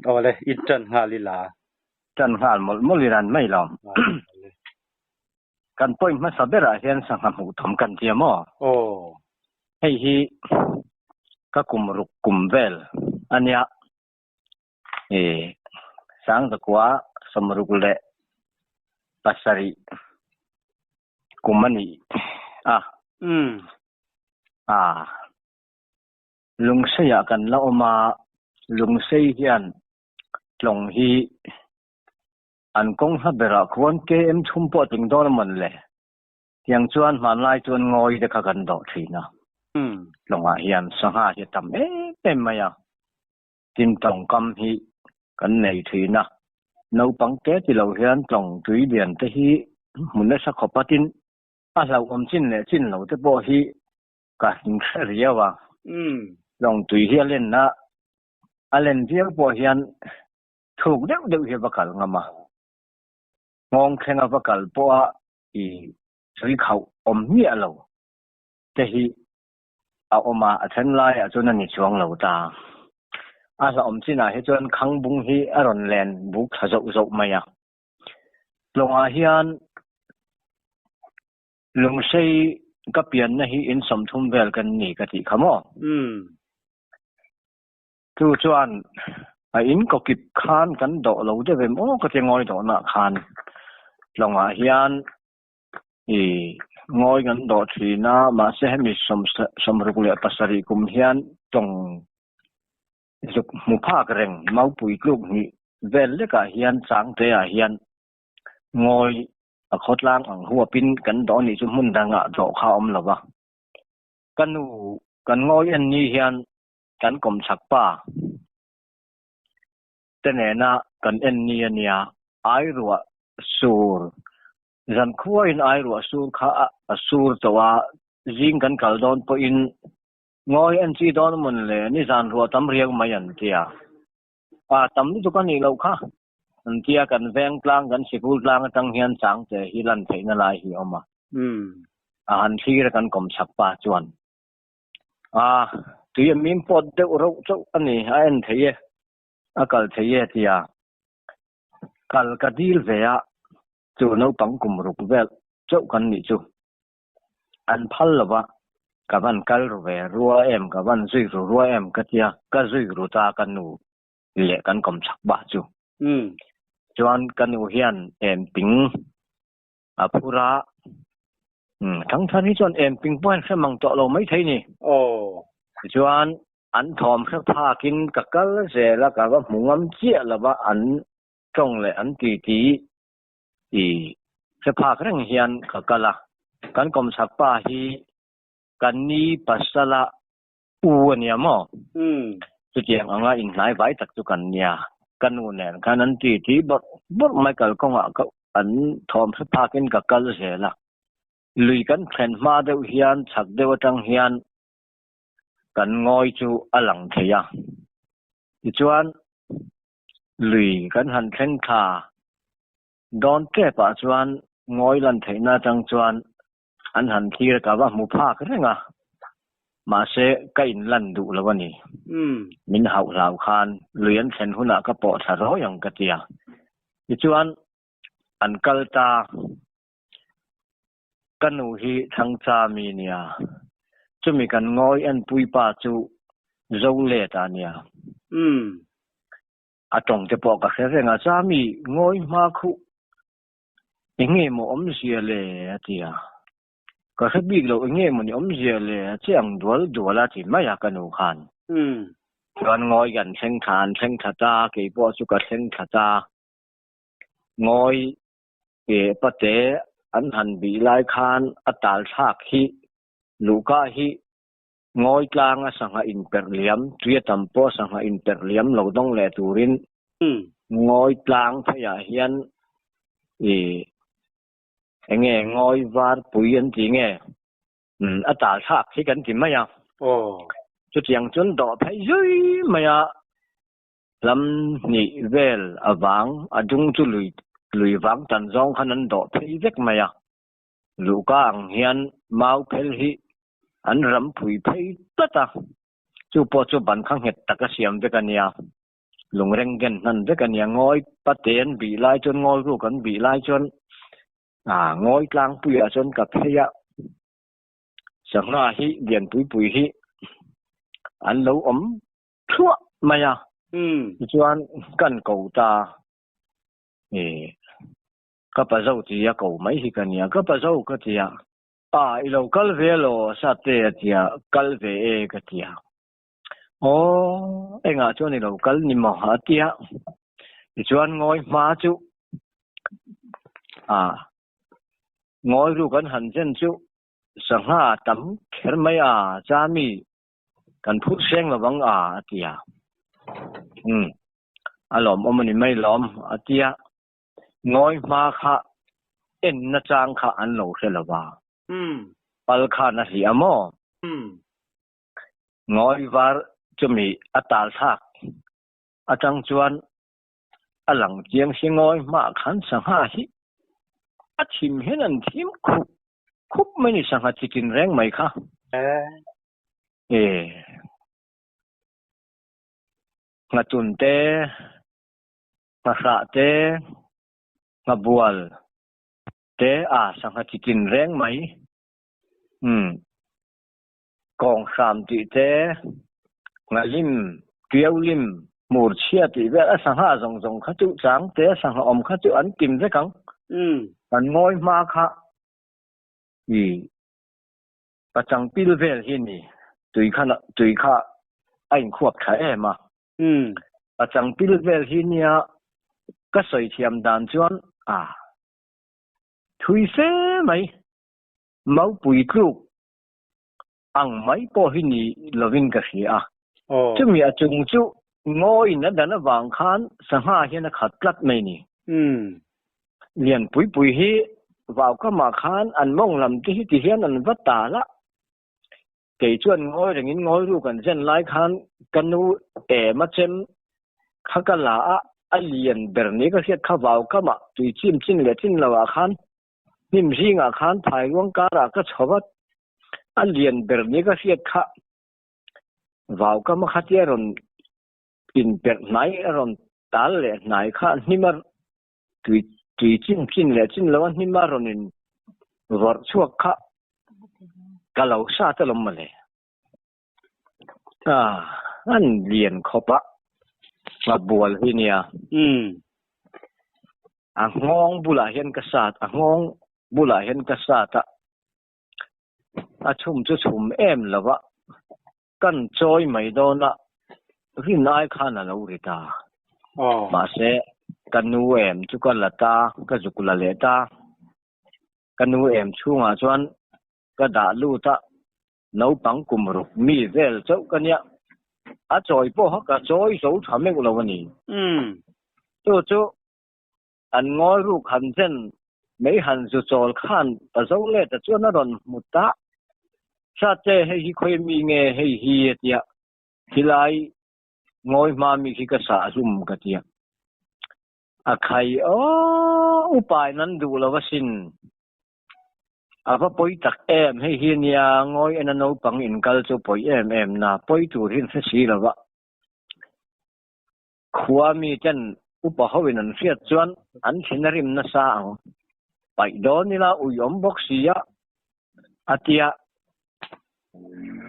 Awle, in ṭan nghal ila. Ṭan nghal mawlh mawlh ila an mai lo. Kan point hmasa berah hian sangha hmuh tam kan tia maw? Aw. Hei hi ka kum ruk kum vel a nia. I 1967 kum a ni a. A. Lungseiah kan la awm a, Lungsei hian tlawng hi an kawng hla berah khuan KM chhum pawh a tling dawn a mawn le? Tiang chuan hmanlai chuan ngawi te kha kan dawh thin a, tlawngah hian sangha hi a tam em em mai a, tin tawngkam hi kan nei thin a, naupang te ti lo hian tlawng tui lian te hi hmu nasa khawp a, tin a hlauhawm chin leh chin lo te pawh hi Ka hre riau a. Lawng tui hi a len a, a len viau pawh hian thuk deuh deuh hi a va kal ngam a. Nghawng thleng a va kal pawh a i tui khauh awm miah lo te hi a awm a, a then laiah chuan a ni chuang lo ta. A hlauhawm chinah hi chuan Khangbung hi a rawn len buk thla zoh zoh mai a. Lawngah hian Lungsei ka pianna hi in 30 vel kan ni ka tih kha maw? Chu chuan a in kawkip khan kan dawh lo deuh em aw ka ti ngawi dawhna khan tlawngah hian i ngawi kan dawh thin a, mahse hemi 67 kum hian tlawng zuk hmu phak reng maupui tluk hnih vel lekah hian changte ah hian ngawi A khawtlang ang huapin kan dawh nih chu hmun dangah dawh kha a awm lo va. Ka nu kan ngawi en ni hian kan kawmchhak pa te nena kan en ni a nia, airuah sur, zankhuain airuah sur kha a sur tawh a, zing kan kal dawn pawhin ngawi en chi dawn mawn le, nizan ruah tam riau mai an tia. A tam lutuk a nih loh kha. An tia kan veng tlang kan sikul tlang atang hian changte hi lan theihna lai hi a awm a. A han thlir a kan kawm chak pa chuan a tui a mim pawt deuh reuh chauh a ni a en thei e a kal thei e tia kal ka dil ve a chu naupang kum ruk vel chauh kan nih chu. An phal lo va, ka van kal ru ve rua em, ka van zui ru rua em ka tia, ka zui ru ta ka nu leh kan kawm chak bah chu. Chuan ka nu hian em ping a phur a, thangthar hi chuan em ping pawh hian hre mang tawh lo maithei ni. Tichuan an thawm hre phakin ka kal zel a, ka va hmu ngam chiah lo va, an tawng leh an titi I hre phak reng hian ka kal a, kan kawmchhak pa hi kan ni pasala u a nia maw? Chutiang anga inhnai vai tak chu kan nia. Ka nu nen khan an ti ti bawrh bawrh mai kalkawngah ka an thawm hre phakin ka kal zel a. Lui kan thlen hma deuh hian chhak deuh atang hian kan ngawi chu a lang thei a. Tichuan Lui kan han thleng thla dawn tep ah chuan ngawi lan theihna atang chuan an han thlir ka va hmu phak reng a, mahse ka in lan duh lo a ni. Min hauh hlau khan lui an thlen hunah ka pawh thla rawi ang ka ti a. Tichuan an kal ta, ka nu hi Thangcha mi nia, chumi kan ngawi enpui pa chu Zolet a nia. A tawng te pawh ka hre reng a, Chami ngawi hma khuh eng nge maw awmzia le a ti a, ka hre bik lo eng nge maw ni awmzia le a che ang dual dual a ti mai a ka nu khan. Chuan ngawi kan thleng thla an thleng thla ta, kei pawh chu ka thleng thla ta. Ngawi ke pate an han bih lai khan a tal thlak hi luhka hi ngawi tlang a sangha inperh liam, tui a tam pawh sangha inperh liam lo dawng leh turin ngawi tlang pheiah hian i enge ngawi var pui an ti nge a tal thlak hi kan ti mai a. Chutiang chuan dawh phei zui mai a. Lam hnih vel a vang, a dung chu lui lui vang tan zawng khan an dawh phei vek mai a. Luhka ang hian mau phel hi an ram phui phei tlat a, chu pawh chu ban kha nghet tak a siam vek a nia. Lungreng gen hman vek a nia. Ngawi pate an bih lai chuan ngawi ruk an bih lai chuan ah ngawi tlangpuiah chuan ka phei a. Sangha hi lianpui pui hi an lo awm thluah mai a. Tichuan kan ko ta e ka pa zo tia ko mai hi ka nia. Ka pa zo ka tia a i lo kal ve alaw Sate a tia kal ve e ka tia. Aw engah chuan i lo kal ni maw a tia. Tichuan ngawi hma chu a ngawi ru kan han zen chu sangha tam kher mai a chami kan phut hreng lo vang a a ti a. Umm a lawmawm a ni mai lawm a ti a. Ngawi hma kha en nachang kha an lo hre lo va. Pal khan a hliah maw? Ngawi var chumi a tal thlak atang chuan a lang chiang si ngawi hmaah khan sangha hi a thim hian an thim khup khup mai ni sangha chitin reng mai kha. E nghatun te, nghahrah te, nghabual te a sangha chitin reng mai. Umm. Kawng hram tih te, ngalim, tiau lim, hmur chhia tih vel a sangha zawng zawng kha chu chang te a sangha awm kha chu an kim vek ang. Kan ngawi hma kha i pachang pil vel hi ni tui kha tui kha a inkhuap tha em a. Pachang pil vel hi nia ka sawi thiam dan chuan a thui fe mai. Maupui tluk ang mai pawh hi ni lovin ka hria a. Chumi a chung chu ngawiin a dan avang khan sangha hian a khat tlat mai ni. Lianpui pui hi vaukamah khan an mawng lam te hi ti hian an va tal a. Kei chuan ngawi rengin ngawi ru kan zen lai khan ka nu em a chem kha ka la a, a lian ber ni ka hriat kha vaukamah tui chim chin leh chin lovah khan Hnim zingah khan phairuang karah ka chho vat. A lian ber ni ka hriat kha vaukam a khatia rawn inperh hnai a rawn tal leh hnai kha hnim a tui tui chin chin leh chin lo a hnim a rawn in vawrh chhuak kha ka lo sat alawm mawle. Ah, an lian khawp a, a bual hi nia. A nghawng bulah hian ka sat, a nghawng bulah hian ka sat a, a chhum chu chhum em lo a, kan chawi mai dawn a, rin ai khan a lo ri ta. Mahse, ka nu em chu ka la ta, ka zuk la leh ta. Ka nu em chhungah chuan ka dah lut a, naupang kum ruk mi vel chauh ka nia, a chawi pawh ka chawi zo tha meuh lo a ni. Chu chu an ngawi ruk han zen mai han zu chawl khan ka zo let a chuan a rawn hmu ta, Hriate hei hi khawi mi nge hei hi a tia, khilai ngawi hma mi khi ka sah hlum ka tia. A khai aw upain an duh lo asin. A va pawi tak em, hei hi nia ngawi ena naupang inkal chu pawi em em na, pawi tur hi an hre si lo va. Khua mi ten upa ho in an hriat chuan an thin a rim nasa ang. Paih dawn ila ui awm bawk si a, a tia.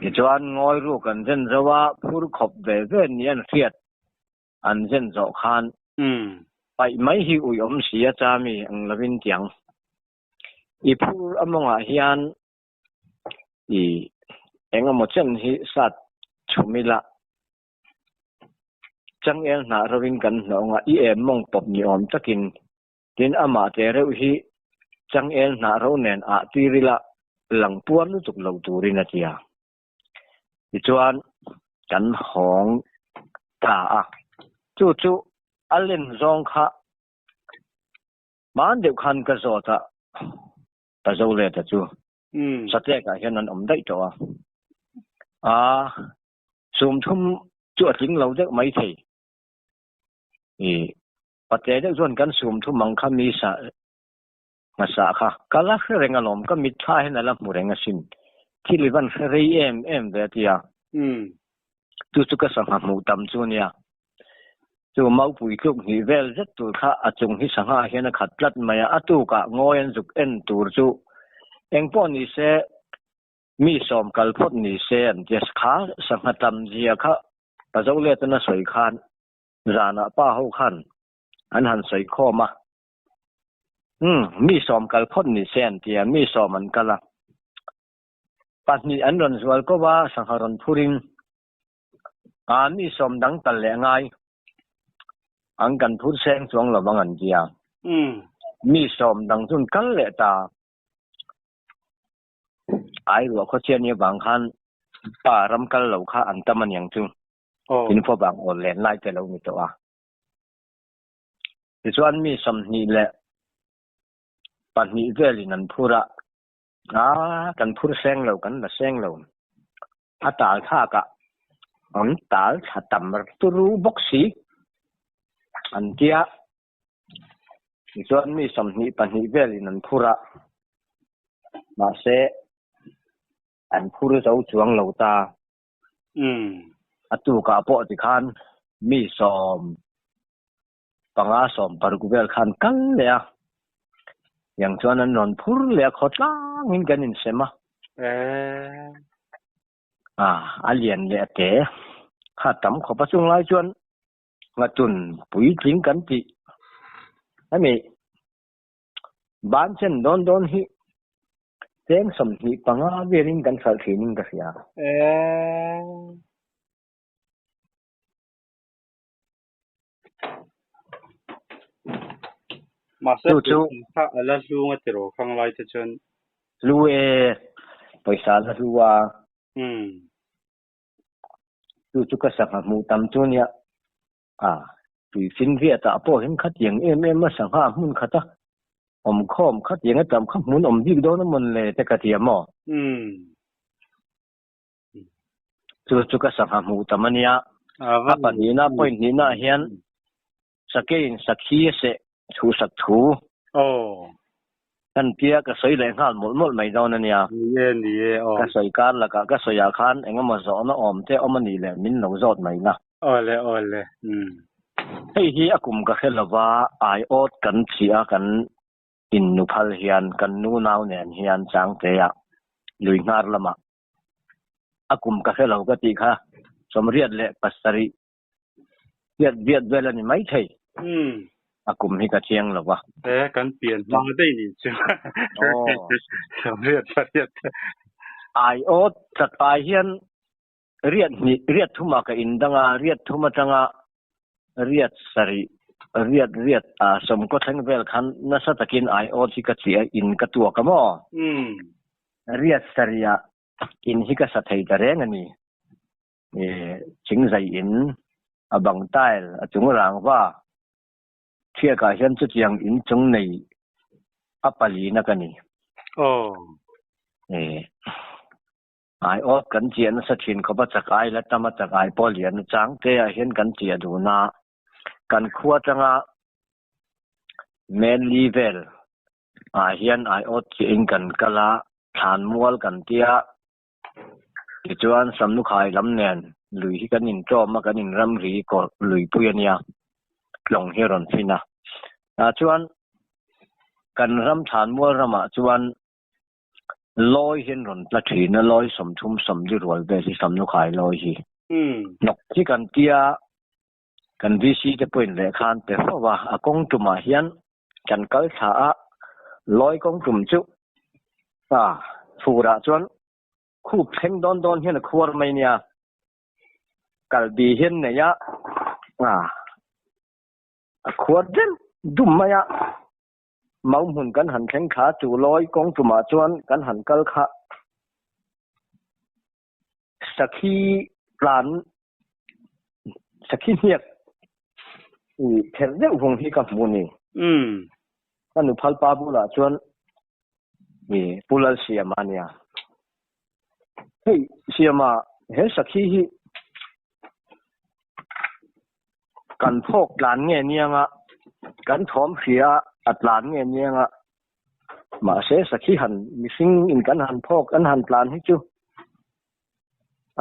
Tichuan ngawi ruk an zen zo a, phur khawp ve ve ni an hriat an zen zawh khan paih mai hi ui awm si a cha mi ang lovin tiang. I phur a mawngah hian i eng emaw chen hi sat chhum ila changel hnah rovin kan hnawng a, i em mawng pawp ni awm takin tin amah te reuh hi changel hnah ro nen ah tir ila lang puar lutuk lo turin a ti a. Tichuan kan hawng ta a, chu chu a len zawng kha Hman deuh khan ka zawt a, ka zo let a chu. Satlek ah hian an awm daih tawh a. Aa, sumthum chu a tling lo deuh mai thei. I pate deuh chuan kan sumthum ang kha mi sa hmasa kha ka la hre reng alawm, ka mitthla hian a la hmu reng asin. Thil i van hre rei em em ve a ti a. Chu chu ka sangha hmuh tam chu a nia. Chu maupui tluk hnih vel zet tur kha a chung hi sangha hian a khat tlat mai a, a tukah ngawi an zuk en tur chu engpawh ni se mi sawm kal phawt ni se an ti a, kha sangha tam zia kha pa Zoletana sawi khan zanah pa ho khan an han sawi khawm a, umm mi sawm kal phawt ni se an ti a, mi sawm an kal a, pahnih an rawn zual ko a, sangha rawn phurin A mi sawm dang tal leh ngai ang kan phur seng chuang lo vang an tia. Mi sawm dang chun kal leh ta. Ai ruah khaw chian ni avang khan pa ram kal lo kha an tam aniang chu. Tin fo vang awl len lai te lo ni tawh a. Tichuan mi 22 velin an phur a. A kan phur seng lo kan la seng lo. A tal thlak ah an tal thla tam turu bawk si an tia. Tichuan mi 22 velin an phur a, mahse an phur zo chuang lo ta. A tukah pawh tikhan mi sawm panga sawm paruk vel khan kal leh a, tiang chuan an rawn phur leh a, khaw tlangin kan insem a. A, a lian leh a te kha tam khawp a, chung lai chuan ngatun puitling kan tih hemi ban chen dawn dawn hi cheng 25 velin kan hralh thinin ka hria. Mahse Chu chu kha a la hlu nga tiraw khang lai te chuan. Hlu e, pawisa a la hlu a. Umm. Chu chu ka sangha hmuh tam chu nia. A, tui fin viat ah pawh hian khatiang em em a sangha hmun khat a awm khawm khatiang a tam kha hmun awm bik dawn a mawn le te ka ti a maw? Umm. Chu chu ka sangha hmuh tam a nia. A pahnihna point hnihnaah hian sakeiin sakhi a seh thu sak thu kan tia ka sawi leh nghal mawlh mawlh mai dawn a nia. Ka sawi kar lakah ka sawiah khan eng emaw zawhna awm te awm a nih leh min lo zawt mai la. Hei hi a kum ka hre lova aiawt kan chhia kan innuphal hian kan nu nau nen hian Changtea lui hnar lamah a kum ka hre lo ka tih kha 87 riat viat vel a ni mai thei. A kum hi ka chiang lo va. E kan pian hma daih nih chu. Sawmriat pariat. Ai aw chak ai hian riat hnih riat thumah ka indang a, riat thum atanga riat sarih riat riat a sawmkaw thleng vel khan nasa takin ai aw hi ka chih a in ka tuak a maw? Riat sarih ah in hi ka sa thei ta reng a ni. Thingzai in a bang tile a chung rangva thiakah hian chutiang in chung nei a palina ka ni. Ai awt kan chiah nasa thin khawp a chak ai la tam a chak ai pawh lian a chang te ah hian kan chiah dun a, kan khua atanga Manly vel ah hian ai awt chiah in kan kal a, thlan mual kan tia tichuan Samlukhai lam nen lui hi kan intawm a kan inramri kawrh luipui a nia tlawng hi a rawn fin a, tah chuan kan ram thlan mual ramah chuan Lawi hian rawn tla thin a, lawi 30 sawmli rual vel hi Samlukhai lawi hi. Hnawk hi kan tia kan VC te pawhin lehkha an pe fo a, a kawng tumah hian kan kal thla a, lawi kawng tum chu a furah chuan khup thleng dawn dawn hian a khuar mai nia, kalbi hian nei a, a khuar deuh dum mai a. Mau hmun kan han thleng thla chu lawi kawng tumah chuan kan han kal kha. Sakhi tlan, sakhi hniak i pherh deuh vung hi ka hmu ni. Ka nuphal pa bulah chuan i Pu Lalsiama a nia. Hei Siama, he sakhi hi Kan phawk tlan nge niang a, kan thawm hria a tlan nge niang a, mahse sakhi han mihring in kan han phawk an han tlan hi chu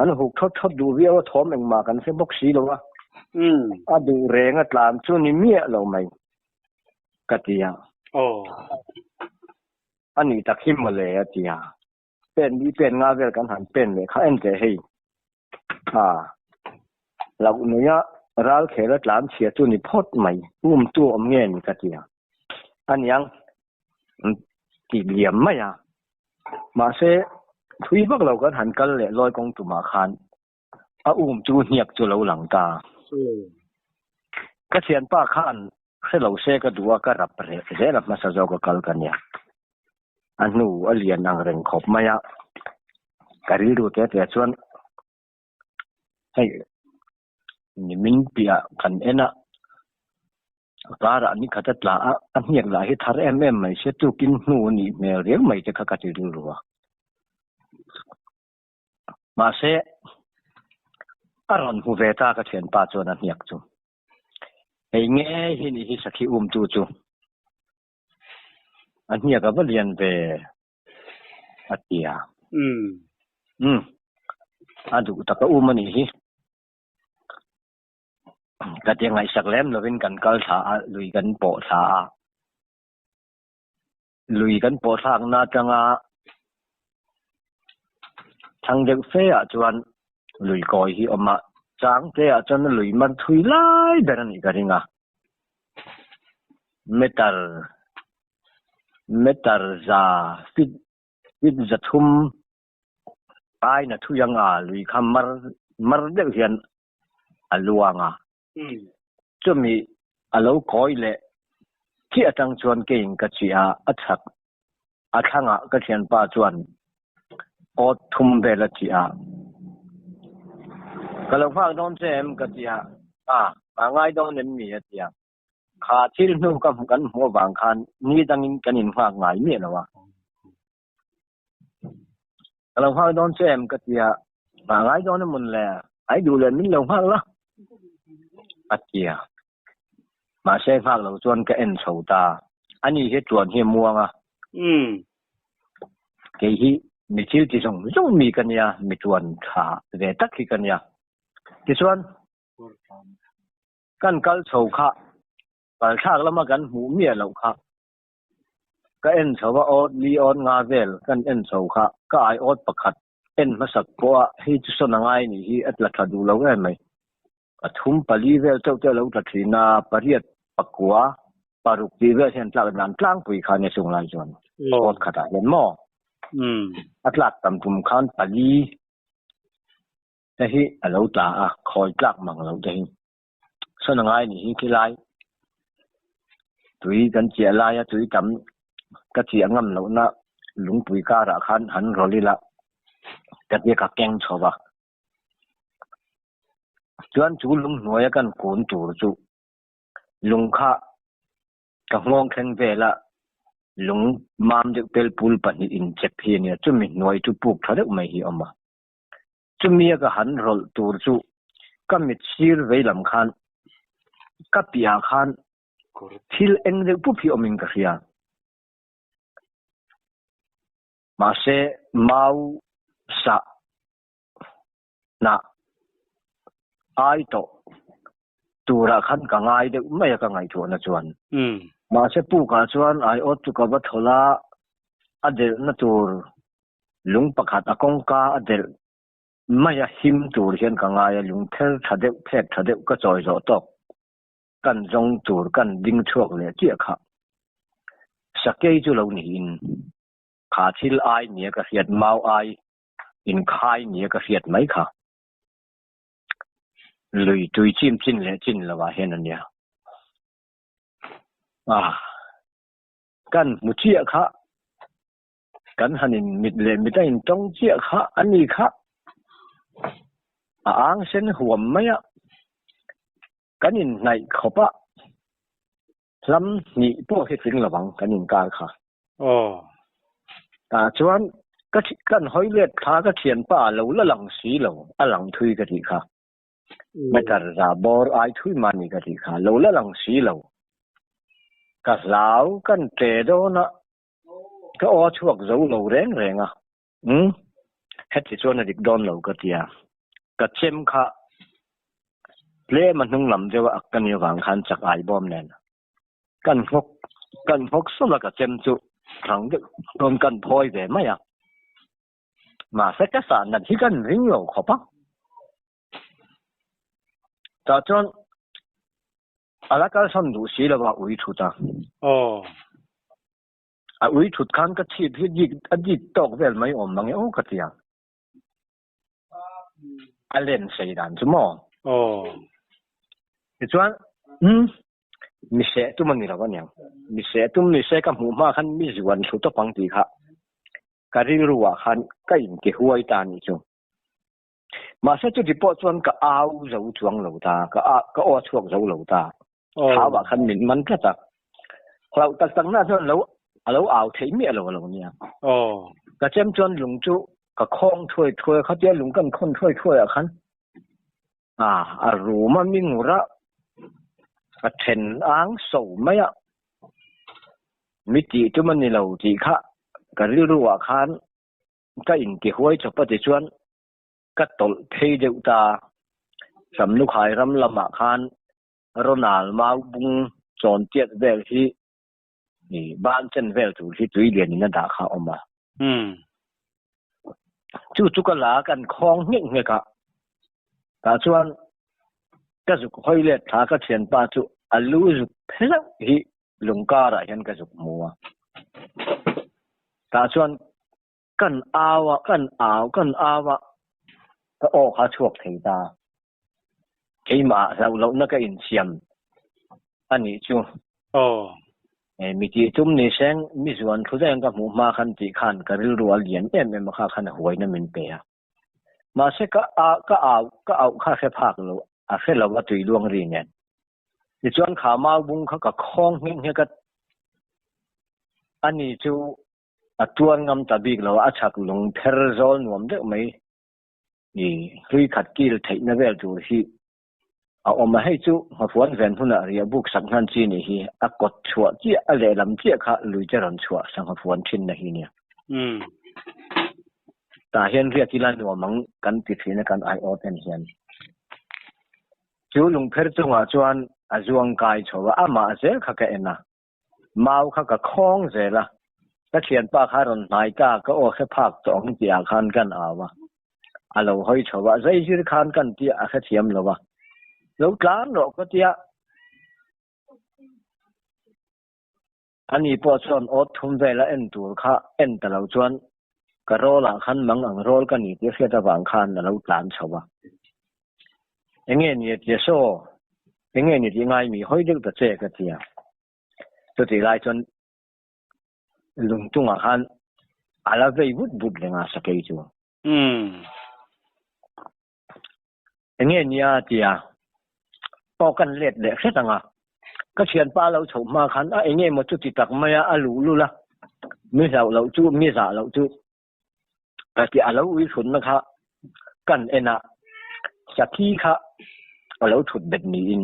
an huk thawt thawt duh viau a, thawm engmah kan hre bawk si lo a. A duh reng a tlan chu ni miah lo mai ka ti a. A nih tak hi mawle a ti a. Pen li pen nga vel kan han pen leh kha en teh hei. A loh nei a ral khel a tlan chhia chu ni phawt mai. Um tu awm nge ni ka ti a. Aniang ti liam mai a. Mahse thui vak lo kan han kal leh lawi kawng tumah khan a um chu hniak chu lo lang ta. Ka thianpa khan hre lo se ka duh a, ka rap reh zel a hmasa zawk a kal ka nia. A hnu a lian ang reng khawp mai a, ka rilru te te chuan hei nimin piah kan en a, a karah ni khat a tla a, a hniak lah hi thar em em mai se tukin hnu a nih hmel riau mai te kha ka ti rilru a. Mahse, a rawn hmu ve ta ka thianpa chuan a hniak chu. Hei nge hi nih hi sakhi umtu chu. A hniak a va lian ve a ti a. Umm. A duh tak a um a nih hi. Ka ti ngaihsak lem lovin kan kal thla a, lui kan pawh thla a. Lui kan pawh thlakna atanga thlang deuh fe ah chuan lui kawi hi awm a, chang te ah chuan lui man thui lai ber a nih ka ring a, meter meter za feet feet za thum aina thui anga lui kha mar mar deuh hian a luang a. Chumi a lo kawi leh chiah atang chuan keiin ka chih a, a chhak a thlangah ka thianpa chuan awt thum vel a chih a. Ka lo nghak dawn che em? ka ti a, A, a ngai dawn em ni? a ti a. Kha thil hnu ka kan hmuh avang khan ni dangin kan innghak ngai miah lo a. Ka lo nghak dawn che em ka ti a, a ngai dawn emawn le, ai duh leh min lo nghak la a ti a. Mahse nghak lo chuan ka en chho ta, ani hi tuan hi a muang a. Kei hi mi thil ti zawng zawng mi ka nia, mi tuan tha ve tak hi ka nia. Tichuan kan kal chho kha, kalthlak lama kan hmuh miah loh kha Ka en chho a awt li awt nga vel kan en chho kha ka ai awt pakhat en hmasak pawh a hei chu sawn a ngai nih hi a tla tha duh lo em mai. Pathum pali vel chauh te a lo tla thin a, pariat pakua paruk tih vel hian tlak dan tlangpui kha nia chung lai chuan awt khatah hian maw a tlak tam tum khan pali te hi a lo tla a khawi tlak mang loh te hi. Sawn a ngai nih hi khilai tui kan chiah laia tui tam ka chiah ngam lohna lungpui karah khan han rawlh ila ka tia ka keng chho va. Chuan chu lung hnuaia kan kun tur chu lung kha ka nghawng thleng vela lung mam deuh pel pul pahnih inchep hi a nia chumi hnuai chu puk tha deuh mai hi a awm a. Chumi a ka han rawlh tur chu ka mit sir vei lam khan ka piah khan thil eng deuh pup hi awmin ka hria. Mahse mau sah hnah ai tawh turah khan ka ngai deuh mai a ka ngaihtuahna chuan. Mahse pukah chuan aiawt chu ka va thawl a, a delhna tur Lung pakhat a kawngka a delh mai a him tur hian ka ngai a, lung ther tha deuh phek tha deuh ka chawi zawh tawk kan zawng tur kan ding chhuak leh chiah kha. Sakei chu lo niin kha thil ai nia ka hriat mau ai inkhai nia ka hriat mai kha. Lui tui chim chin leh chin lovah hian a nia. Ah kan hmu chiah kha. Kan han in mit leh mit a in tawng chiah kha a ni kha a ang sen huam mai a, kan in hnaih khawp a, hlam hnih pawh hi tling lo ang kan in kar kha. Aw. Tah chuan ka kan hawi let thla ka thianpa a lo la lang si lo, a lang thui ka tih kha. Meter za bawr ai thui mah ni ka tih kha, lo la lang si lo. Ka hlau kan ṭe dawn a, Ka aw a chhuak zo lo reng reng a. Umm, heti chuan a dik dawn lo ka ti a. Ka chem kha Tlem a hnung lam deuh a ak ka nih avang khan chak ai bawm nen kan nghawk kan nghawk sawlh a ka chem chu rang deuh chuan kan phawi ve mai a. Mahse ka sah nat hi kan ring lo khawp a. Tah chuan a la kalsawn duh si lo a ui thut a. Aw. A ui thut khan ka chhip hi dik a dik tawk vel mai awm mang e aw ka ti a. A len sei dan chu maw? Aw. Tichuan, umm, mi seh tum a ni lo aniang. Mi seh tum ni se ka hmuh hma khan mi zuan thlu tawp ang tih kha ka rilru ah khan ka inti huai ta a nih chu. Mahse chuti pawh chuan ka au zo chuang lo ta, ka a ka aw chhuak zo lo ta. Thau ah khan min man tlat a. Hlauh tak tak na chuan lo a lo au theih miah lo a lo nia. Ka chem chuan lung chu ka khawng thuai thuai a, khatia lung kan khawn thuai thuai ah khan a a rum a mi ngur a, a then ang so mai a. Mi tih tum a ni lo tih kha ka rilru ah khan ka inti huai chawp a tichuan ka tawlh phei deuh ta. Samlukhai ram lamah khan Ronald Mau bung chawn tiat vel hi ban chen vel tur hi tui lian in a dah kha a awm a. Chu chu ka la kan khawng nghek nghek a. Tah chuan ka zuk hawi let thla ka thianpa chu a lu zuk pheleuh hi lungkar ah hian ka zuk hmu a. Tah chuan kan au a, kan au, kan au a, ka aw kha a chhuak thei ta. Keimah hlauh lohna ka insiam a nih chu. Aw. Mi tih tum ni seng, mi zuan thu reng ka hmuh hma khan tih khan ka rilru a lian em em a kha khan a huaina min pe a. Mahse ka a ka au ka auh kha hre phak lo, a hre lo a tui luang ri nen. Tichuan kha mau bung kha ka khawng nghek nghek a, ani chu a tuar ngam ta bik lo a, a chhak lung pher zawl nuam deuh mai ni hlui khat kil theihna vel tur hi a awm a, hei chu nghafuan ven hunah riah buk sak hnan chi nih hi a kawt chhuah chiah a lehlam chiah kha lui te rawn chhuah sa nghafuan thinna hi nia. Tah hian riak ila nuam ang kan ti thin a kan aiawt en hian. Chu lungpher chungah chuan a zuang kai chho a, amah zel kha ka en a. Mau kha ka khawng zel a, ka thianpa kha rawn hnai ta, ka aw hre phak tawh ang tih ah khan kan au a. A lo hawi chho a, zaizir khan kan tia a hrethiam lo a. Lo tlan rawh ka tia. Ani pawh chuan awt thum vela en tur kha en ta lo chuan ka rawl ah khan mang ang rawl ka ni tih hriat avang khan a lo tlan chho a. Enge ni a tia saw, enge ni tih ngai mi hawi deuh ta che ka tia. Chutih lai chuan lungtungah khan a la vei vut vut reng a sakei chu. Enge nia tia aw kan let leh hret ang a, ka thianpa lo chhoh hma khan a enge maw chuti tak mai a a luh lul a, mi hlauh loh chu mi zah loh chu ka ti a lo ui thutna kha kan en a, sakhi kha a lo thut bet niin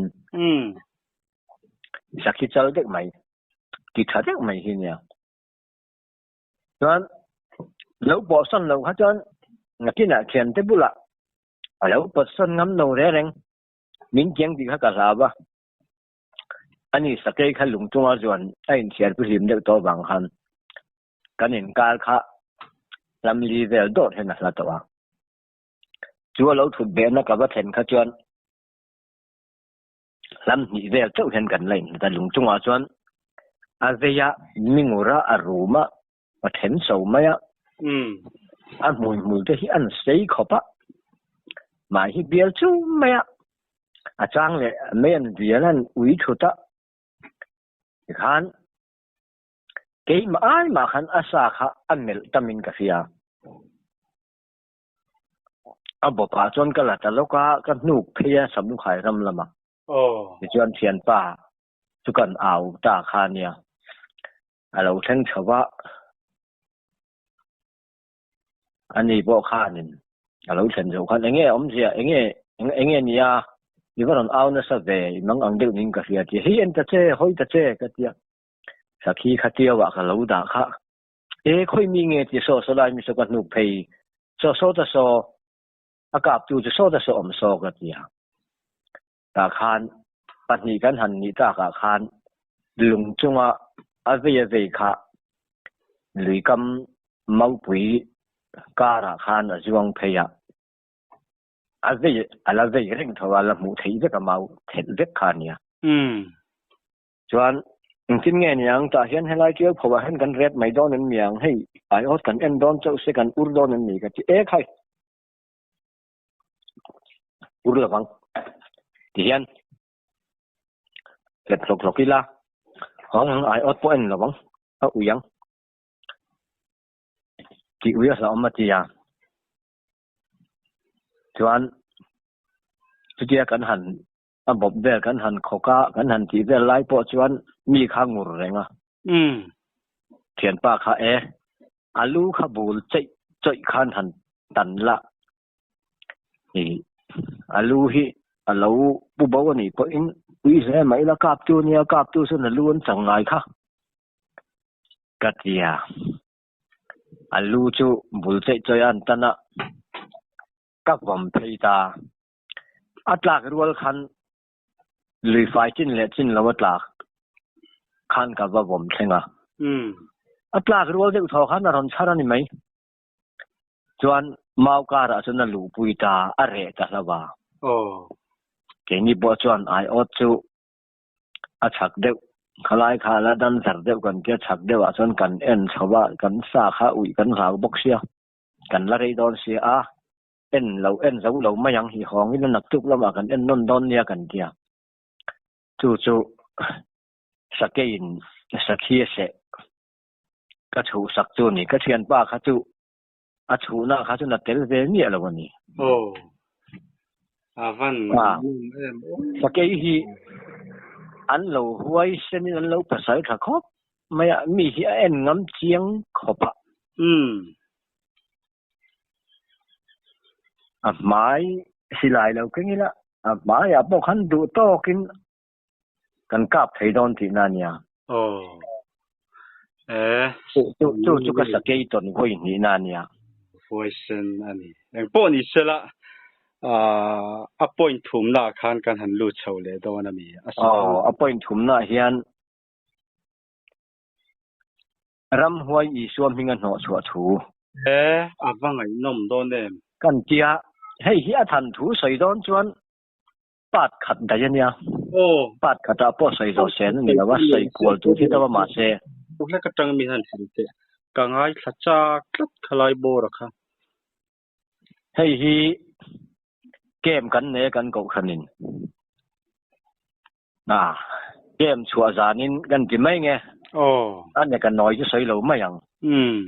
sakhi chal deuh mai ti tha deuh mai hi nia. Chuan lo pawhsawn lo kha chuan nakinah thiante bulah a lo pawtsawn ngam lo reng reng min kiang tih kha ka hlau a. Ani sakei kha lung chunga zuan a inthiar pihlim deuh tawh vang khan kan inkar kha lamli vel dawt hian a hla tawh a. Chu a lo thut behna ka va thlen kha chuan Hlam hnih vel chauh hian kan la inhlat a, lung chungah chuan a vei a, mingur a, a rum a, a then chho mai a, a hmui hmul te hi an sei khawp a, mah hi bial chu mai a, a chang leh mei an vial an ui thut a, tikhan keimah ai mah khan a sa kha a melh tamin ka hria. A bawpah chuan ka la ta lawk a, ka hnuk phei a Samlukhai ram lama. Tichuan thianpa chu kan au ta kha nia. A lo thleng chho va, ani pawh khanin a lo thlen zo khan enge awmzia, enge enge nia i va rawn au nasa ve i mang ang deuh niin ka hria tia, hei en ta che, hawi ta che ka tia. Sakhi kha tiauah ka lo dah kha. E khawi mi nge ti saw saw lai mi saw ka hnuk phei saw saw ta saw a kap tu chu saw ta saw awm saw ka ti a. Tah khan pahnih kan han nih takah khan lung chunga a vei a vei kha luikam maupui karah khan a zuang phei a, a vei a la vei reng tho a, la hmuh theih vek a mau thelh vek kha a nia. Chuan engtin nge niang tah hian helai tial pho ah hian kan ret mai dawn em niang hei aiawt kan en dawn chauh se kan ur dawn em ni ka ti ek hai. Ur lovang ti hian hlep hlawk hlawk ila hawng ang aiawt pawh en lovang a ui ang tih ui a hlauhawm a ti a. Chuan chutia kan han a bawp vel kan han khawk a, kan han tih vel lai pawh chuan mi kha ngur reng a. Thianpa kha e, a lu kha bul cheih chawih khan han tan la, i a lu hi a lo pu bo a nih pawhin ui hle mah ila kaptu a nia, kaptu chuan a lu an chang ngai kha ka ti a. A lu chu bul cheih chawih a an tan a, ka vawm phei ta. A tlak rual khan lui fai chin leh chin lo a tlak khan ka va vawm thleng a. A tlak rual deuh thaw khan a rawn chhar a ni mai. Chuan mau karah chuan a luhpui ta, a reh ta hlauh a. Keini pawh chuan aiawt chu a chhak deuh, khalai kha la dan zar deuh kan tia chhak deuhah chuan kan en chho a, kan sa kha uih kan hlau bawk sia, kan la rei dawn sia a. En lo en zo lo mai ang hi hawngin a naktuk lamah kan en nawn dawn nia kan tia. Chu chu sakeiin sakhi a seh ka chhuhsak chu a ni. Ka thianpa kha chu a chhuhna kha chu na tel ve miah lo a ni. Aw a van ngaihnawm em aw. Sakei hi an lo huai senin an lo pasal tha khawp mai a, mi hi a en ngam chiang khawp a. Umm. A hmai silai lo keng ila a hmaiah pawh khan duh tawkin kan kap thei dawn tihna a nia. Aw. E. Chu chu chu ka sakei tawn vawi hnihna a nia. Huaisen a ni. Eng pawh ni sela a point thumnaah khan kan han lut chho leh dawn a mi. Aw, a point thumnaah hian Ramhuai Isua hminga hnawh chhuah thu. E, a va ngaihnawm dawn em? Kan tia, hei hi a than thu sawi dawn chuan part khat daih a nia. Aw. Part khatah pawh sawi zawh sen a ni lo a, sawi kual tur hi deuh a mahse. Hlek atang mi han hrilh teh. Ka ngaithla chak tlat khalai bawr a kha. Hei hi camp kan nei a kan kohhranin. A, camp chhuah zanin kan ti mai nge. Aw. A ne ka nawi chu sawi lo mai ang. Umm.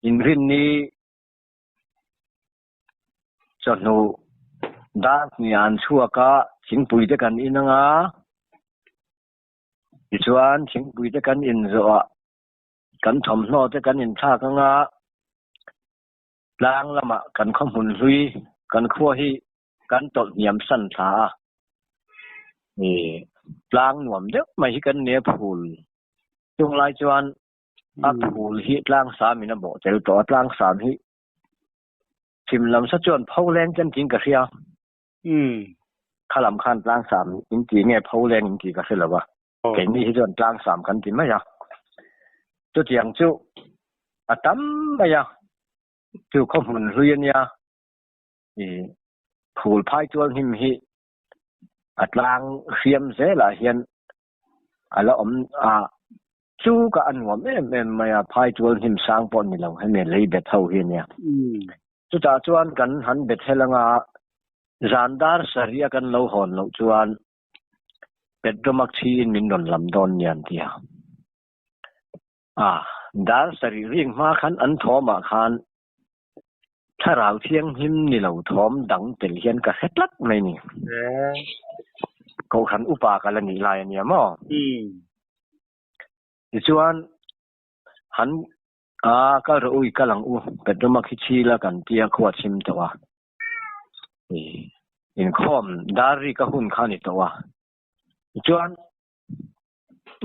Inrinni chawhnu dar hnih an chhuak a, thingpui te kan in anga, tichuan thingpui te kan in zawhah kan thawmhnaw te kan inthlak anga, tlang lamah kan khaw hmun hlui kan khua hi kan tawlh hniam san thla a, ih tlang nuam deuh mai hi kan nia phul chung lai chuan a phul hi tlang sam in a bawh tel tawh a, tlang sam hi chhim lam sa chuan pho leng chen tiin ka hria. Kha lam khan tlang sam in ti nge pho leng in tih ka hre lo a, keini hi chuan tlang sam kan ti mai a, chutiang chu a tam mai a, chu khaw hmun hlui a nia. I phul phai tual hnim hi a tlang hriam zelah hian a la awm a, chu ka a nuam em em mai a, phai tual hnim sang pawh ni lo hemi lei bet ho hi a nia. Chutah chuan kan han bet hel anga zan dar sarih a kan lo hawn loh chuan Petromax hiin min rawn lam dawn nia an ti a. A, dar sarih ring hma khan an thawmah khan Thlarau thianghlim ni lo thawm dang tel hian ka hre tlat mai ni. Kohhran upa ka la nih lai a nia maw? Tichuan, han a kal rawh u i kal ang u, Petroma khi chhila kan tia khua chhim tawh a. Inkhawm dar ri ka hun kha ni tawh a. Tichuan,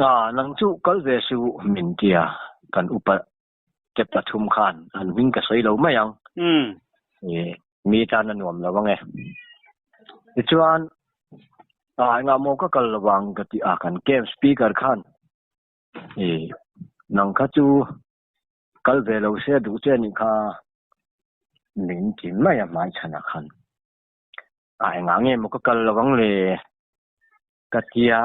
a nang chu kal ve suh min tia kan upa Step pathum khan an hming ka sawi lo mai ang. Mi tan a nuam lo ang e. Tichuan, A engah maw ka kal lovang ka ti a, kan camp speaker khan i nang kha chu kal ve lo se duh che anih kha min ti mai a hmaichhanah khan. A engah nge maw ka kal lovang le ka tia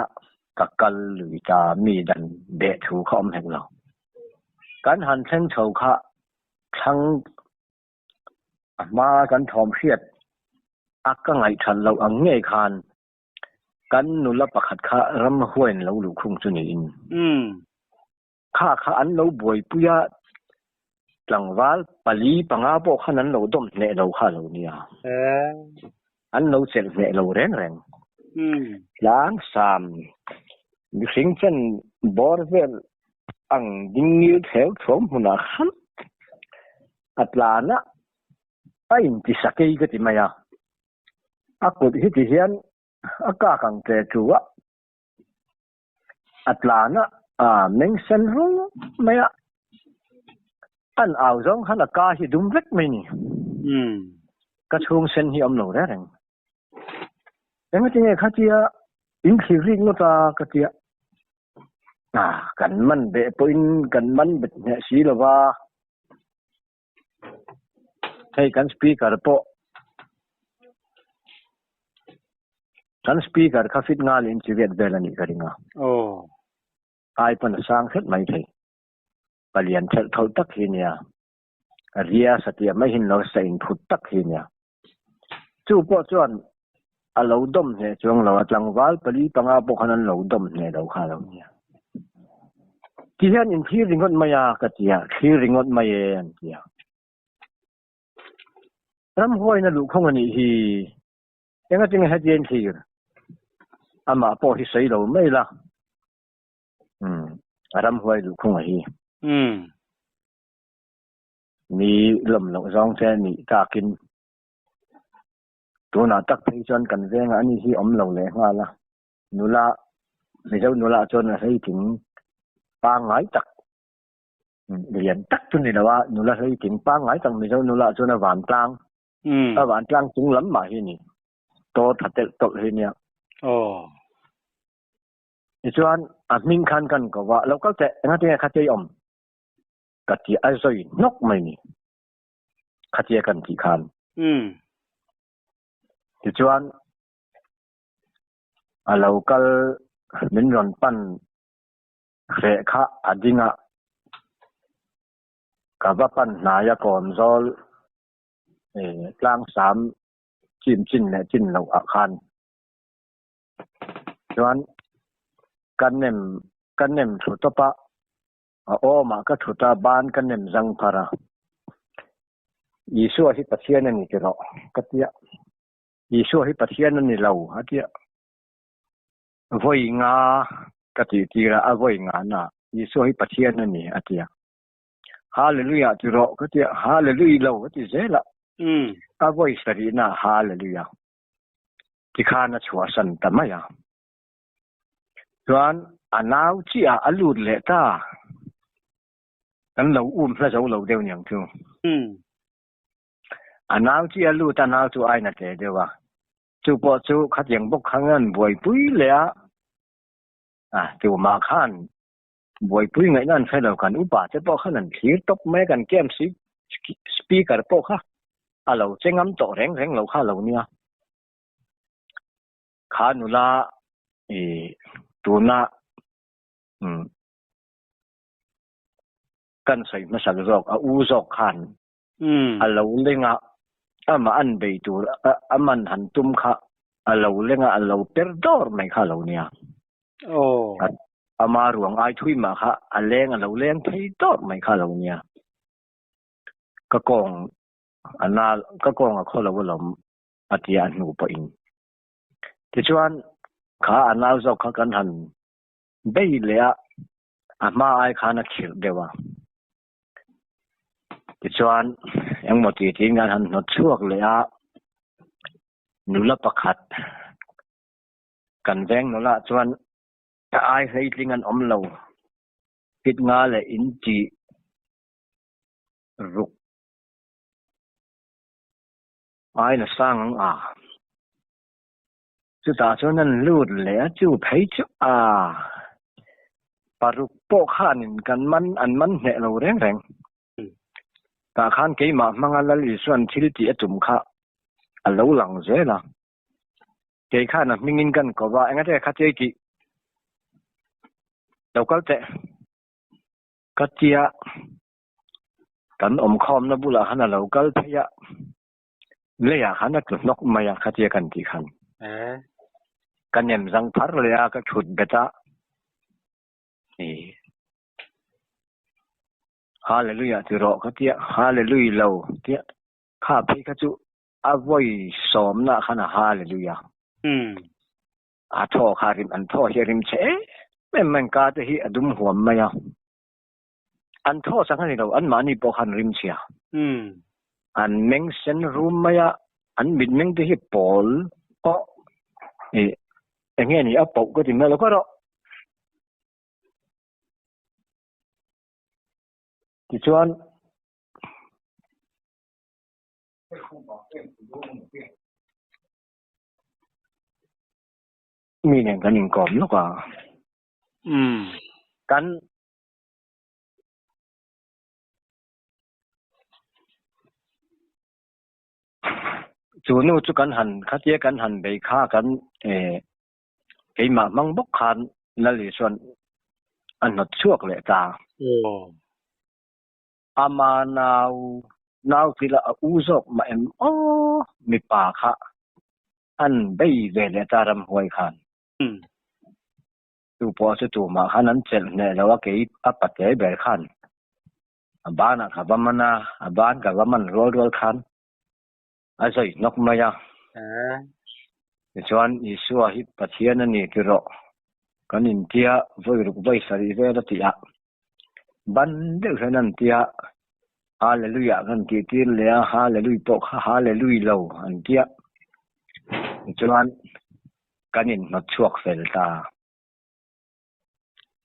ka kal lui ta mi dan beh thu kha awm hek lo. Kan han thleng chho kha thlang A hma kan thawm hriat a ka ngaihthat loh ang ngei khan kan nula pakhat kha ramhuaiin lo luhkhung chu niin kha kha an lo buaipui a, tlangval pali panga pawh khan an lo dawm hneh lo kha a lo nia. An lo chelh hneh lo reng reng. Tlangsam mihring chen bawr vel ang ding ngil theu thuam hmunah khan A tlan a, a inti sakei ka ti mai a. A kut hi ti hian a kak ang che chu a. A tlan a, a meng sen rung mai a. An au zawng khan a ka hi dum vek mai ni. Ka chhung sen hi awm lo reng reng. Engatinge khatia in thlir rik ngawt a ka tia. Kan man beh pawhin kan man bet hneh si lo va, hei kan speaker pawh kan speaker kha fit ngal in chi viat vel a nih ka ring a. Ai pawn a sang hret mai thei. Palian thelh thawlh tak hi nia. Ria satliah mai hin lo sa inphut tak hi nia. Chu pawh chuan a lo dawm hneh chuang lo a, tlangval pali panga pawh khan an lo dawm hneh lo kha a lo nia. Ti hian in thlir ringawt mai a ka ti a, thlir ringawt mai e an ti a. Ramhuaina luhkhawng a nih hi, engatinge hetia in thlir? Amah pawh hi sawi lo mai la, umm ramhuai luhkhawng a hi. Mi lawm loh zawng che nih takin tunah tak phei chuan kan vengah ani hi awm lo leh nghal a, nula Mizo nula chuan a hleiting pangngai tak lian tak chu ni lo a, nula hleiting pangngai tak Mizo nula chuan a vantlang a vantlang chung lam mah hi a ni, tawr tha telh tawlh hi nia. Tichuan a hming khan kan ko va, lo kal teh engati nge kha chei awm? Ka ti a zawi hnawk mai ni. Khatia kan tih khan. Tichuan a lo kal min rawn pan hreh kha a ding a, ka va pan hnai a kawm zawl tlangsam chim chin leh chin loh ah khan. Chuan ka nem ka nem thlu tawp a. A awmah ka thut a, ban ka nem zang phar a. Isua hi Pathian a ni ti rawh, ka ti a. Isua hi Pathian a ni lo, a ti a. Vawi nga ka tih tir a, a vawi nga na, Isua hi Pathian a ni, a ti a. Hallelujah ti rawh, ka ti a. Hallelujah lo, ka ti zel a. A vawi sarihna Hallelujah tikhan a chhuahsan ta mai a. Chuan a nau chiah a lut leh ta. Kan lo um hla zo lo deuh niang chu. A nau chiah a lut a, nau chu aina tle deuh a. Chu pawh chu khatiang bawk kha ngan buaipui leh a, a tumah khan buaipui ngaihna an hre lo. Kan upa te pawh khan an thlir tawp mai a, kan camp speaker pawh kha a lo che ngam tawh reng reng lo kha a lo nia. Kha nula i tuna umm kan sawi hmasak zawk a u zawk khan a lo leng a, amah an bei tur a man han tum kha a lo leng a, a lo per dawr mai kha a lo nia. Ama ruang ai thui mah kha a leng a lo leng phei dawr mai kha a lo nia. Ka kawng a na ka kawng a khaw lo alawm a ti a hnu pawhin. Tichuan, kha a nau zawk kha kan han bei leh a, a hma ai khan a khirh deuh a. Tichuan, engmaw ti tiin kan han hnawt chhuak leh a, nula pakhat kan veng nula chuan a ai hleitling an awm lo, pit nga leh in tih ruk. Aina sang ang a. Chutah chuan an lut leh a, chu phei chu a paruk pawh khanin kan man an man hneh lo reng reng. Tah khan keimah hmanga Lal Isua'n thil tih a tum kha a lo lang zel a. Kei khan a hmingin kan ko va, engate kha chei tih lo kal teh ka tia kan awmkhawmna bulah khan a lo kal phei a. Leiah khan a tlu hnawk mai a, khatia kan tih khan. Ka nem zang phar leh a, ka thut bet a. Hallelujah ti rawh ka tia, Hallelujah lo tia kha phei kha chu a vawi sawmna khan a Hallelujah. A thaw kha rim an thaw hi a rim chhe em em mai ka te hi a dum huam mai a. An thaw chang a ni lo, anmahni pawh khan rim chhia. An meng sen rum mai a, an mitmeng te hi pawl pawh eng nge ni a poh ka ti mai lo ka rawh. Tichuan mi nen kan inkawm lawk a. Kan Chu nu chu kan han khatia kan han bei kha kan keimah hmang bawk khan Lal Isua'n a hnawt chhuak leh ta. Ama nau nau tila a u zawk mah em aw mipa kha an bei ve leh ta ramhuai khan. Chu pawh chu tumah khan an chelh hneh lo a, kei a pate ber khan a banah ka va man a, a ban ka va man rual rual khan a zawi hnawk mai a. Tichuan Isua hi Pathian a ni ti rawh kan intia vawi ruk vawi sarih vel a tih a, ban deuh hian an tia Hallelujah kan tih tir leh a, Hallelujah pawh kha Hallelujah lo an tia. Tichuan kan inhnawt chhuak fel ta.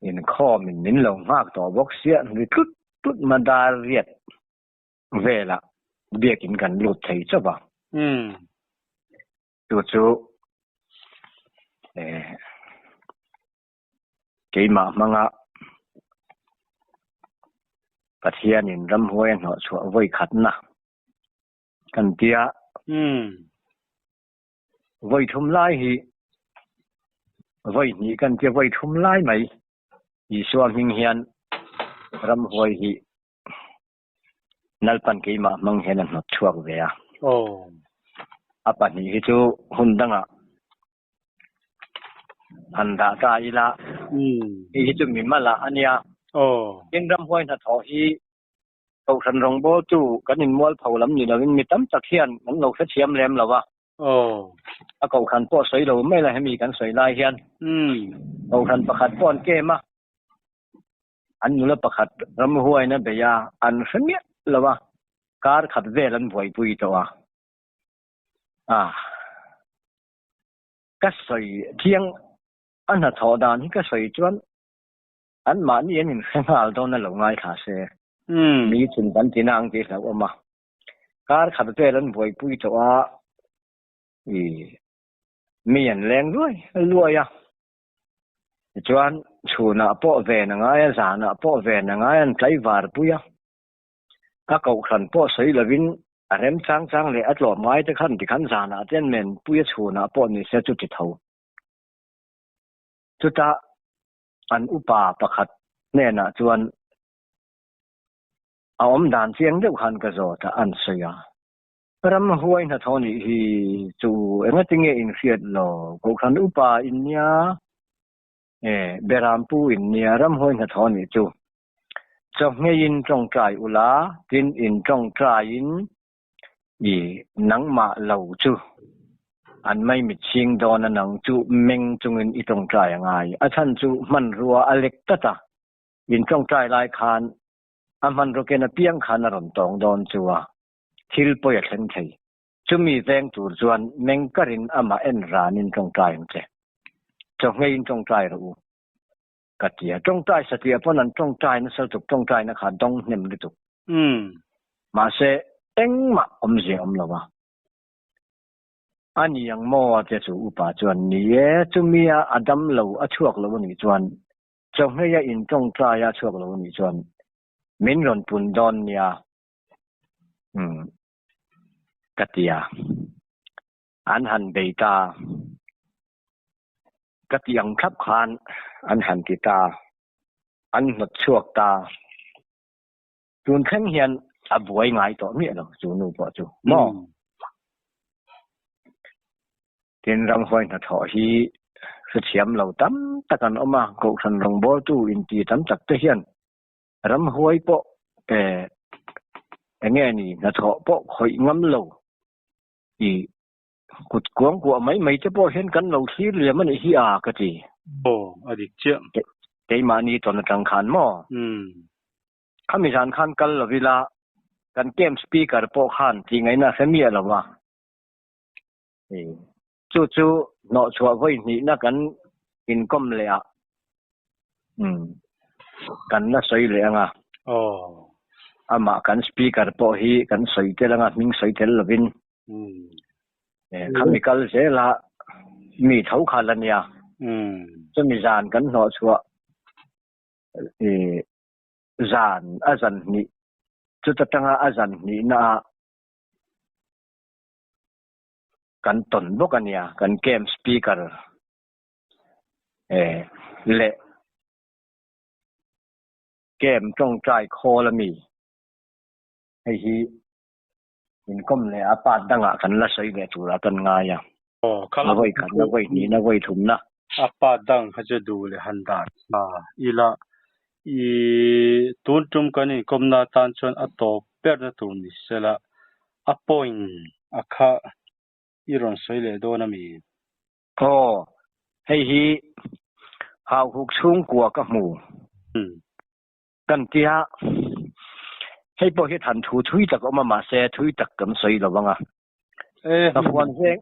Inkhawmin min lo nghak tawh bawk sia, ri tlut tlut madar riat velah biakin kan lut thei chauh a. Chu chu keimah hmanga Pathianin ramhuai a hnawh chhuah vawi khatna kan tia. Vawi thum lai hi vawi hnih kan tia vawi thum lai mai Isua hming hian ramhuai hi Lalpan keimah hmang hian a hnawt chhuak ve a. A pahnih hi chu hun dangah han dah ta ila hei hi chu mi malah a nia. Tin ramhuai hnathawh hi Kohhran rawngbawltu kan inmual pho lam ni lovin mi tam tak hian an lo hrethiam lem lo a. A kohhran pawh sawi lo mai la hemi kan sawi lai hian kohhran pakhat pawh an kem a, an nula pakhat ramhuaina bei a, an hre miah lo a, kar khat vel an buaipui tawh a. Ah. Ka sawi thiang a hnathawh dan hi ka sawi chuan An mahni an inhre nghal dawn a lo ngaithla se. Mi chun kan ti na ang tih hlauh awm a. Kar khat vel an buaipui tawh a, i mi an leng luai luai a. Tichuan chhunah pawh ven a ngai a, zanah pawh ven a ngai a, an tlaivar pui a. A kohhran pawh sawi lovin a rem chang chang leh a tlawm ngai te khan tikhan zanah te an men pui a, chhunah pawh ni se chu ti tho. Chutah an upa pakhat hnenah chuan a awm dan chiang deuh khan ka zawt a, an sawi a. Ramhuai hnathawh nih hi chu engatinge in hriat lo, Kohhran upa in nia, e, Berampu in nia, ramhuai hnathawh nih chu chawhngeiin tawngtai ula, tin in tawngtaiin I nangmah lo chu an maimit chhing dawn a nang chu meng chungin i tawngtai a ngai. A chhan chu hmanrua a lek tlat a, in tawngtai lai khan a hmanraw ken apiang khan a rawn tawng dawn chu a thil pawi a thleng thei. Chumi veng tur chuan meng karin amah en ranin tawngtai ang che. Chawhngeiin tawngtai rawh u ka ti a. Tawngtai satliah pawn an tawngtai nasa lutuk, tawngtaina kha dawng hnem lutuk. Mahse, engmah awmzia awm lo a. A ni ang maw a tia chu upa chuan, Ni e, chumi a a dam lo a chhuak lo a nih chuan, chawhmei a intawngtai a chhuak lo a nih chuan min rawn pun dawn nia, umm ka ti a. An han bei ta. Ka ti ang thlap khan an han ti ta. An hnawt chhuak ta. Tun thleng hian a buai ngai tawh miah lo chu nu pawh chu maw? Tin, ramhuai hnathawh hi hrethiam lo tam tak an awm a, Kohhran rawngbawltu inti tam tak te hian ramhuai pawh eh eng nge ni hnathawh pawh khawih ngam lo i kut kuang kuah mai mai te pawh hian kan lo thlir liam a nih hi a ka ti. Aw, a dik chiah. Keimahni tawn atang khan maw? Umm. Khami zan khan kal lo ila, kan camp speaker pawh khan tih ngaihna a hre miah lo a. Chu chu hnawhchhuah vawi hnihna kan inkawm leh a, umm, kan la sawi leh ang a. Aw. Amah kan speaker pawh hi kan sawi tel ang a, hming sawi tel lovin. Khami kal zela mi tho kha la nia. Chumi zan kan hnawh chhuah zan a zan hnih chuta tanga a zan hnihna ah kan tawn bawk a nia kan camp speaker leh camp tawngtai khawl a mi hei hi Inkawm leh a part dangah kan la sawi leh turah kan ngai a. Aw, kha A vawi khatna, vawi hnihna, vawi thumna. A part dang kha chu duh leh han dah tha ila, i tun tum kan inkawmna atan chuan a tawp berna tur ni sela, a point a kha i rawn sawi leh dawn a mi? Aw, hei hi hauhuk chhungkua ka hmu. Kan tia, hei pawh hi than thu thui tak a awm a, mahse thui tak kan sawi lo vang a. Ka fuan veng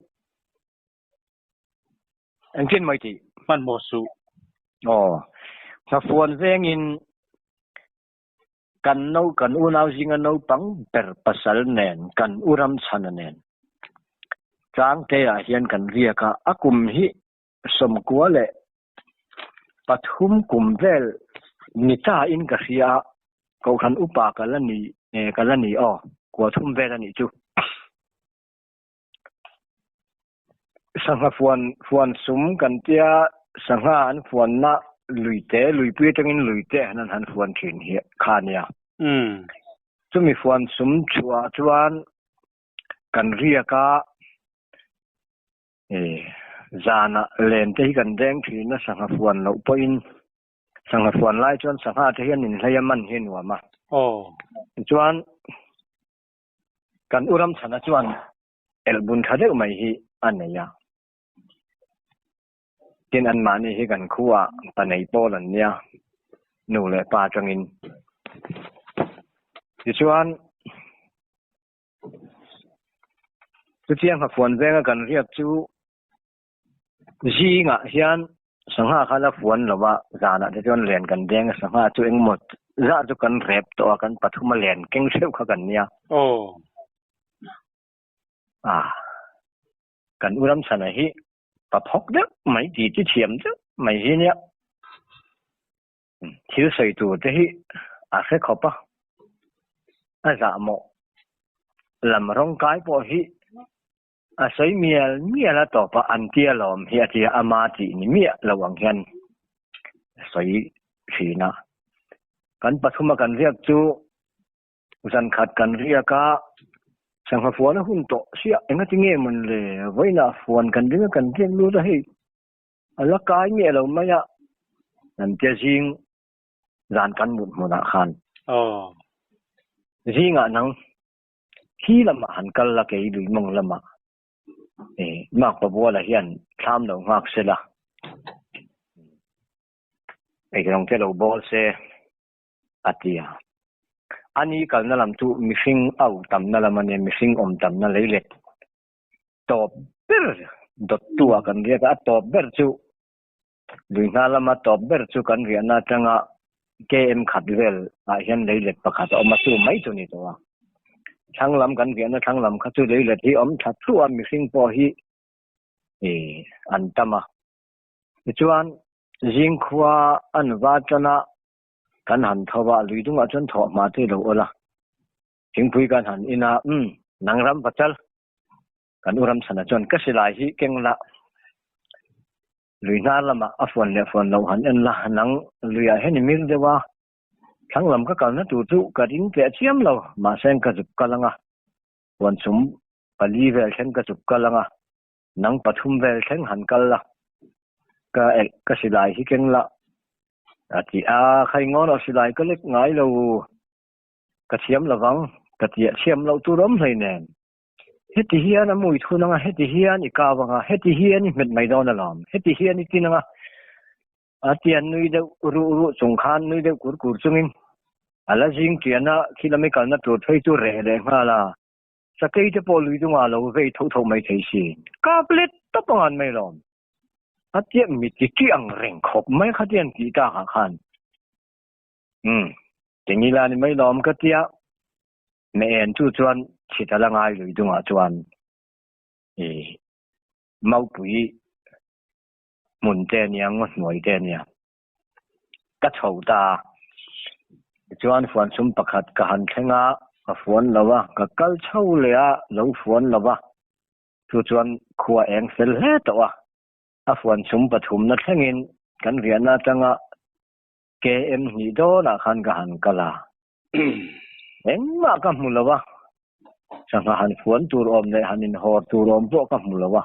engtin mai tih? Hmanhmawh suh. Aw, ka fuan vengin kan no kan unau zinga naupang ber pasal nen kan u Ramchhana nen Tlangte-ah hian kan riak a, a kum hi 93 kum vel ni ta in ka hria a, Kohhran upa ka la ni ka la ni aw, kua thum vel a nih chu. Sangha fuan fuan sum kan tia sangha an fuanna luite luipui atangin luite an han fuan thin hi kha nia. Chumi fuan sum chhuah chuan kan riak a. Zanah len te hi kan deng thin a, sangha fuan loh pawhin sangha fuan lai chuan sangha te hian inhlei a man hi a nuam a. Tichuan kan u Ramchhana chuan elhbun tha deuh mai hi a nei a. Tin anmahni hi kan khuaah pa nei pawl an nia, nu leh pa atangin. Tichuan. Chutiang hafuan venga kan riak chu zingah hian sangha kha la fuan lo a, zanah te chuan len kan deng a, sangha chu engemaw zah chu kan rep tawh a, kan pathum a len keng theuh kha kan nia. Kan u Ramchhana hi pa phawk deuh mai ti chi thiam deuh mai hi nia. Thil sawi tur te hi a hre khawp a, a zahmawh lam rawng kai pawh hi a sawi mial mial a tawp a, an tia lawm hi a tia ama tih ni miah lo ang hian a sawi thin a. Kan pathuma kan riak chu zankhat kan riak a, sangha fuan a hun tawh siah engati nge mawn le vawiinah fuan kan ring a kan riak lut a hei. A la kai miah lo mai a, kan tia zing zan kan mut hmunah khan. Zingah nang hi lamah han kal la kei lui mawng lamah Mark Pabuala hian thlam lo nghak se la, eirawng te lo bawl se a ti a. Ani kalna lam chu mihring au tamna lam a nia, mihring awm tamna leilet tawp ber dawttu ah kan riak a, a tawp ber chu lui hna lama tawp ber chu kan riahna atanga KM khat vel ah hian leilet pakhat a awm a, chu mai chu ni tawh a. Thlang lam kan riahna thlang lam kha chu leilet hi awm tha thluah a, mihring pawh hi. I an tam a. Tichuan, zing khua an va tan a, kan han tho a, lui dungah chuan thawh hma te lo awl a. Thingpui kan han in a, umm, nang ram va chal. Kan u Ramchhana chuan ka silai hi keng la, lui hnar lamah a fuan leh fuan loh han en la, nang luiah hian i mir deuh a, thlang lam ka kalna tur chu ka ring teh chiam lo, mahse ka zuk kal ang a, huan chum pali vel thleng ka zuk kal ang a, nang pathum vel thleng han kal la, ka elh ka silai hi keng la, a ti a, khai ngawn ah silai ka lek ngai lo, ka thiam lovang, ka tia thiam loh tur awm hlei nen. Heti hian a mui thun anga, heti hian i kau anga, heti hian i hmet mai dawn alawm, heti hian i tin anga, a tian nui deuh ruh ruh chung khan nui deuh kur kur chungin a la zing tian a, khi lami kalna tur phei chu reh leh nghal a, sakei te pawh lui dungah a lo vei tho tho mai thei si. Kap let tawp ang an mai lawm. A tiah mi ti ti ang reng khawp mai kha tian tih takah khan. Umm, Tengila ni mai lawm ka tia. Me en chu chuan chhit a la ngai lui dungah chuan i maupui hmun te a nia ngaw hnuai te a nia ka chho ta a tichuan fuan sum pakhat ka han thleng a ka fuan lo a ka kal chho leh a lo fuan lo va chu chuan khua eng fel hle tawh a a fuan sum pathumna thlengin kan riahna atanga KM hnih dawnah khan ka han kal a. Engmah ka hmu lo a, sangha han fuan tur awm leh han inhawr tur awm pawh ka hmu lo a.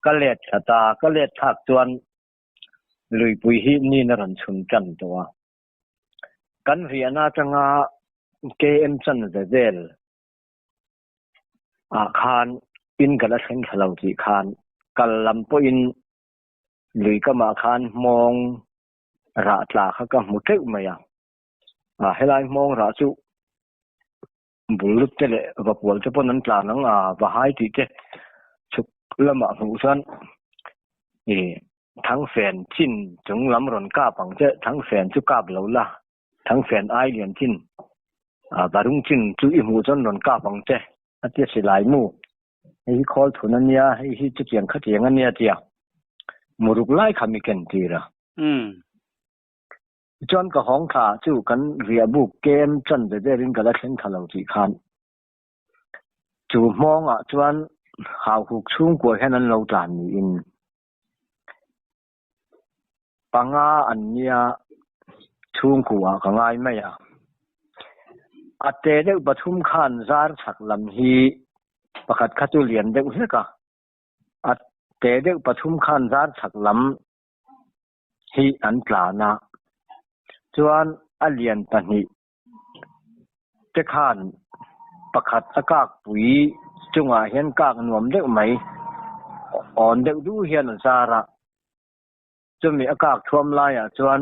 Ka let thla ta, ka let thlak chuan luipui hi nin a rawn chhun tan tawh a. Kan riahna atanga KM chanve vel ah khan in ka la thleng thla lo tih khan kal lam pawhin lui kamah khan hmawng rah tla kha ka hmu teuh mai a. A helai hmawng rah chu bul lut te leh va pual te pawn an tlan ang a, va hai tih te chhuk lamah hmuh chuan i thangfen chin chung lam rawn kap ang che, thangfen chu kap lo la, thangfen ai lian chin a barung chin chu i hmuh chuan rawn kap ang che a tia silai mu. Hei hi khawl thun a nia, hei hi chutiang khatiang a nia tia muruk lai kha mi ken tir a. Tichuan ka hawng thla chu kan riah buk kem chan ve verin ka la thleng thla lo tih khan chu hmawngah chuan hauhuk chhungkua hian an lo tlan niin panga an nia chhungkuaah ka ngai mai a. A te deuh pathum khan zar chhak lam hi pakhat kha chu lian deuh hlek a, a te deuh pathum khan zar chhak lam hi an tlan a, chuan a lian pahnih te khan pakhat a kak pui chungah hian kak nuam deuh mai awn deuh duh hian a zar a, chumi a kak thuam laiah chuan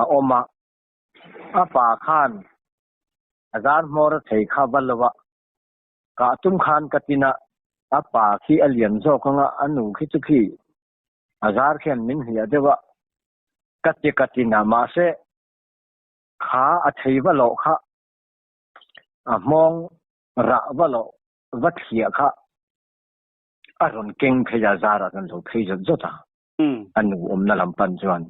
a awm a, a pa khan a zar hmawr a thei kha va lo a, kah tum khan ka tin a, a pa khi a lian zawk ang a, a nu khi chu khi A zar khian min hliah deuh a, ka ti ka tin a, mahse kha a thei va loh kha, a hmawng rah va loh va thliah kha a rawn keng phei a, zarah chuan lo phei zawt zawt a, a nu awmna lam pan chuan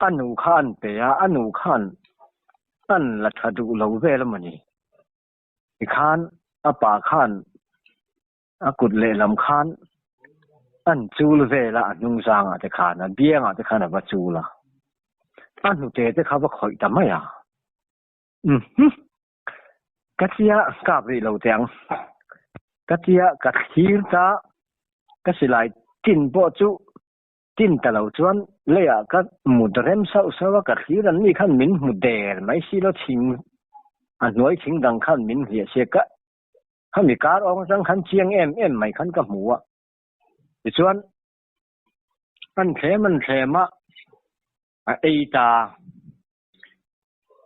a nu kha an pe a, a nu khan an la tha duh lo vel a mawni, tikhan a pa khan A kut lehlam khan an chul vel a, a hnung zangah te khan, a biangah te khan a va chul a, a hnute te kha va khawih ta mai a. Umm ka tia kap rih lo teh ang, ka tia ka thlir ta, ka silai tin pawh chu tin ta lo chuan leiah ka mut rem sauh sauh a, ka thlir an ni khan min hmu der mai si lo thing, a hnuai thing dang khan min hliah sia ka Khami kar awng atang khan chiang em em mai khan ka hmu a. Tichuan, an thlem an thlem a, a ei ta.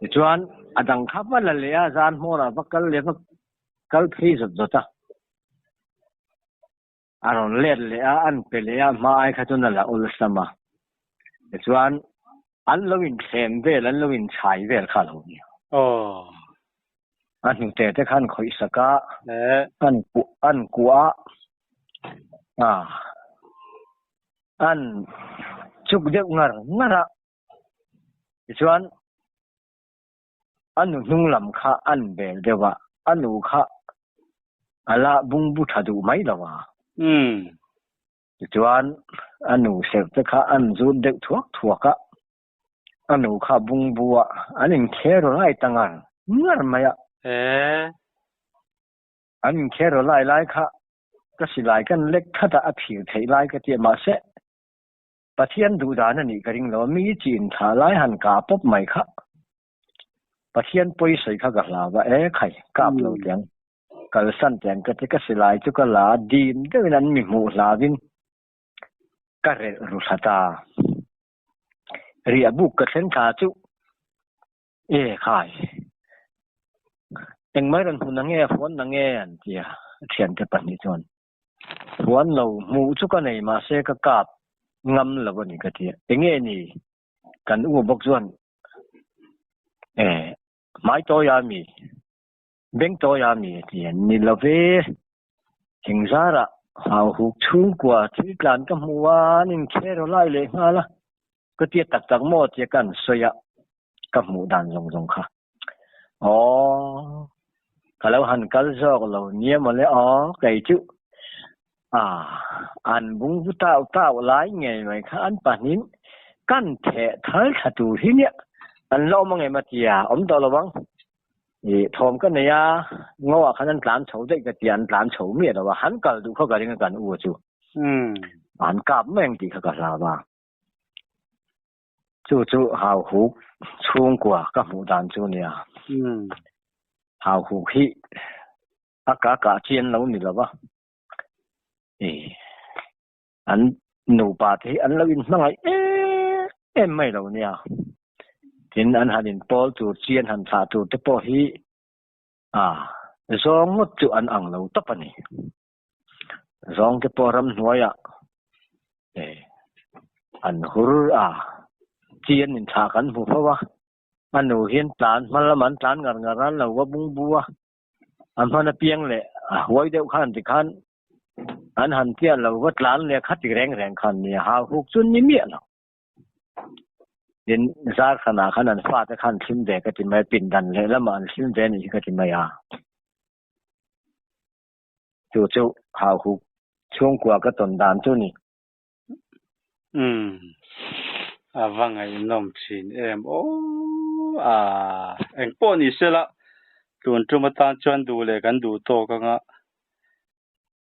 Tichuan, a dang kha va la leh a, zan hmawrah va kal leh va kal phei zawt zawt a. A rawn let leh a, an pe leh a, hma ai kha chuan a la awlsam a. Tichuan, an lo inthlem vel, an lo inchhai vel kha a lo ni. Aw. A hnute te khan khawih sak a, an kuah a, a. An chuk deuh ngar ngar a, tichuan a nu hnung lam kha an bel deuh a, a nu kha a la bungbu tha duh mai lo a. Tichuan a nu serh te kha an zut deuh thuak thuak a, a nu kha bungbu a an inkher lai ta ngar ngar mai a. An inkher lai lai kha ka silai kan lek that a, a phir theih lai ka ti a, mahse Pathian duh dan a nih ka ring lo a, mi chi inthlah lai han kah pawp mai kha Pathian pawi sawi kha ka hlau a, e khai kap lo tiang kalsan tiang ka ti, ka silai chu ka la a, dim deuhin an mi hmuh hlauin ka relh ru thla ta, riah buk ka thlen thla chu E khai, engmah rawn hmu na nge, huan na nge an ti a, a thiante pahnih chuan huan lo hmuh chu ka nei mahse ka kap ngam lo a ni ka ti a, enge ni kan u bawk chuan e hmai tawi a mi, beng tawi a mi a ti a, ni lo ve, thingzarah hau huk chhungkua thil tlan ka hmu a, an inkher aw lai leh nghal a, ka tia tak tak maw tia ka an sawi a, ka hmuh dan zawng zawng kha. Aw, ka lo han kal zawk lo nia mawle aw, kei chu ah an bungbu tau tau lai ngei mai kha an pahnih kan theh thal thla tur hi nia an la awm angem a tia awm tawh lo ang. I thawm ka nei a, ngo ah khan an tlan chho daih ka tia an tlan chho miah lo a, han kal duh kha ka ring a kan u chu. An kap mai ang tih kha ka hlau a. Chu chu hau huk chhungkua ka hmuh dan chu nia. Hau huk hi a ka kah chian lo ni lo va. I an nupa te hi an lo inhmangaih em em mai lo nia. Tin an han inpawl tur chian han thlah tur te pawh hi a zawng ngawt chu an ang lo tawp a ni. Zawng te pawh ramhnuaiah an hur a, chi an inthlah kan hmu fo a, a nu hian tlan hma lamah an tlan ngar ngar a, lo va bungbu a, a hman apiang leh a huai deuh khan tikhan an han tia lo va tlan leh kha ti reng reng khan nia, hau huk chu ni miah lo. Tin, zar khanah khan an fate khan thlim ve ka ti mai a, pindan lehlamah an thlim ve a nih hi ka ti mai a. Chu chu hau huk chhungkua ka tawn dan chu ni. Umm a va ngaihnawm thin em aw a engpawh ni sela tun tum atan chuan duh leh kan duh tawk anga.